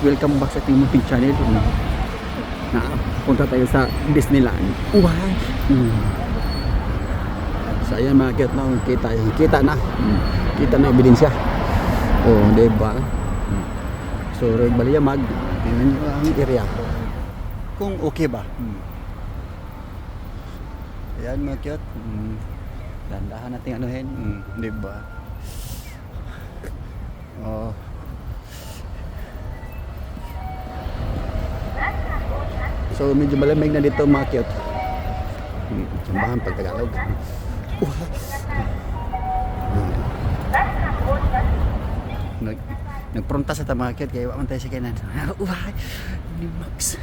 Welcome back sa ating munting channel. Na punta tayo sa Disneyland. Wow! So ayan mga cute, no? Kita, kita na. Kita na ebidensya. Oh, di ba? So, Baliyamag, tingnan nyo ang area. Kung okay ba? Ayan mga cute. Dandahan natin anuhin. Di ba? Oh. So medyo malamig na dito mga cute. Tsambahan pag Tagalog. Wah. Nagpronta sa ta mga cute kaya wa man tayo sa kanan. Wah, ni Max.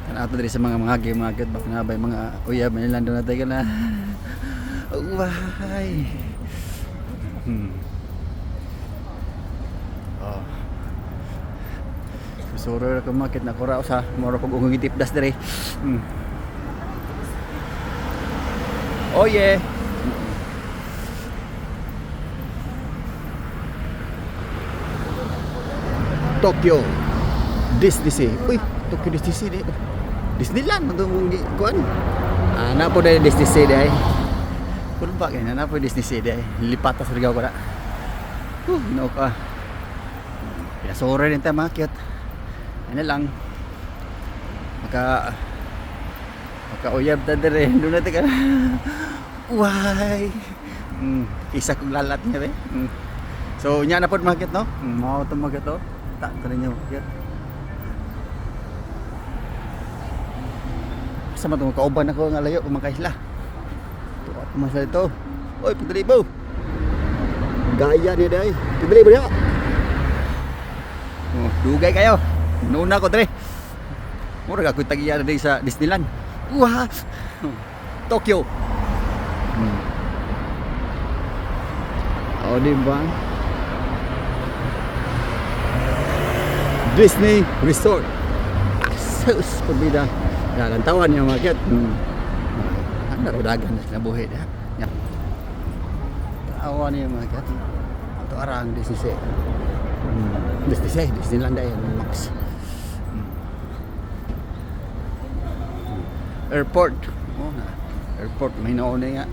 Tanaw to diri sa mga mga game mga cute baka na ba yung mga uyab nila doon natin ka na. Why? Oh. Susuro ra ko makit na kurao sa moro kog ungong tipdas diri. Oh yeah. Tokyo Disney Sea. Uy, Tokyo Disney Sea di. Disneyland man tong kuan. Ah, na po dahil Disney Sea dai. Kuno ba kay na po Disney Sea dai. Lipat sa Surigao ko na. No ka. Pinasuro din tayo mga cute. Ano lang. Maka maka uyab ta dire. Doon na ka. Why? Isa kong lalat niya be. So nya na pod mga cute, no? Mao to mga cute, oh. Ta ta ninyo mga cute. Sa man tong kauban ako nga layo kumakaisla. Tuwa ko man sila dito. Oy, pagdali mo. Gaya niya day. Pagdali mo niya. Oh, dugay kayo. Nuna ko dre. Murag ako'y tagiya na sa Disneyland. Wah! Tokyo. Oh, di ba? Disney Resort. Asus, pabida. Yan, niya mga cute. Ano raw dagan na kinabuhi niya. Yan. Tawa niya mga cute. Ito arang Disney Sea. Disney Sea, Disneyland ay Max. Airport. Oh, na. Airport may nauna nga.